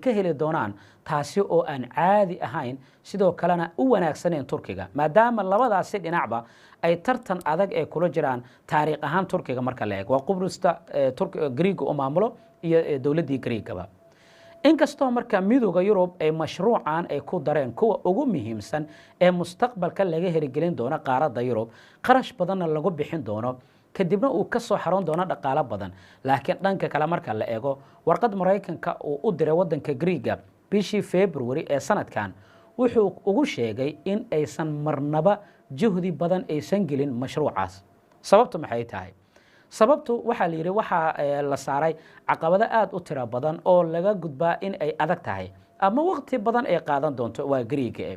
ka heli doonaan, taasi oo aan caadi ahayn, sidoo kalena u wanaagsaneyn Turkiga, maadaama labadaasi dhinacba ay tartan adag ee kula jiraan taariikh ahaan Turkiga marka la eego, waa Qubrusta Griiga u maamulo iyo dowladdii Griigaba. Inkastoo marka Midooda Yurub ay mashruucan ay ku dareen kuwa ugu muhiimsan ee mustaqbalka laga herigelin doono qaaradda Yurub, qarash badanna lagu bixin doono, kadibna uu ka soo xaroon doono dhaqaalo badan, laakiin dhanka kale marka la eego warqad Maraykanka uu u diray waddanka Griiga bishii February ee sanadkan, wuxuu ugu sheegay in aysan marnaba juhdi badan aysan gelin mashruucaas. Sababtu maxay tahay? Sababtu waxaa la yidhi waxaa la saaray caqabado aada u tiro badan oo laga gudbaa in ay adag tahay ama waqti badan ay qaadan doonto, waa Griiga.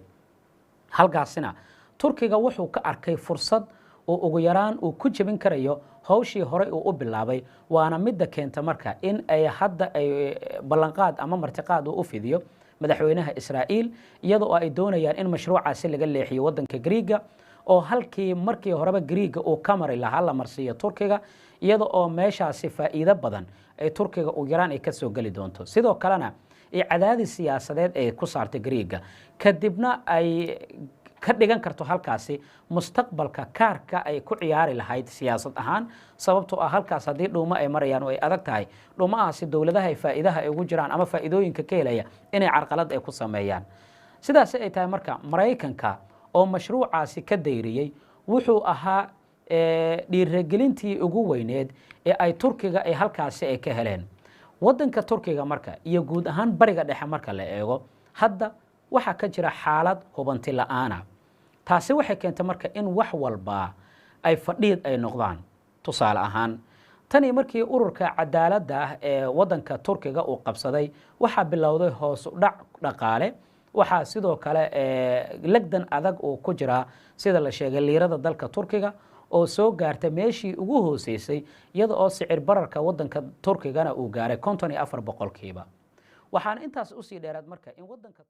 Halkaasina Turkiga wuxuu ka arkay fursad uu ugu yaraan uu ku jebin karayo hawshii horey uu u bilaabay, waana midda keenta marka in ay hadda ay ballanqaad ama martiqaad uu u fidiyo madaxweynaha Israa'iil, iyada oo ay doonayaan in mashruucaasi laga leexiyo waddanka Griiga, oo halkii markii horeba Griiga uu ka mari lahaa la marsiiyo Turkiga, iyada oo meeshaasi faa'iido badan ay Turkiga ugu yaraan ay kasoo geli doonto, sidoo kalena ay cadaadis siyaasadeed ay ku saartay Griiga, kadibna ay ka dhigan karto halkaasi mustaqbalka kaarka ay ku ciyaari lahayd siyaasad ahaan, sababtoo ah halkaas haddii dhuumo ay marayaan oo ay adag tahay dhuumahaasi dowladaha ay faa'iidaha ay ugu jiraan ama faa'iidooyinka ka helaya inay carqalad ay ku sameeyaan. Sidaasi ay tahay marka Maraykanka oo mashruucaasi ka dayriyey wuxuu ahaa dhiiragelintii ugu weyneed ee ay Turkiga ay halkaasi ay ka heleen. Waddanka Turkiga marka iyo guud ahaan Bariga Dhexe marka la eego hadda waxaa ka jira xaalad hubanti la-aana. Taasi waxay keentay marka in wax walba ay fadhiid ay noqdaan. Tusaale ahaan, tanii markii ururka cadaaladda ah ee waddanka Turkiga uu qabsaday waxaa bilowday hoos u dhac dhaqaale. Waxaa sidoo kale legdan adag uu ku jiraa, sida la sheegay, liirada dalka Turkiga oo soo gaartay meeshii ugu hooseysay, iyada oo sicir bararka waddanka Turkigana uu gaaray 54%. Waxaana intaas usii dheeraad marka in wadanka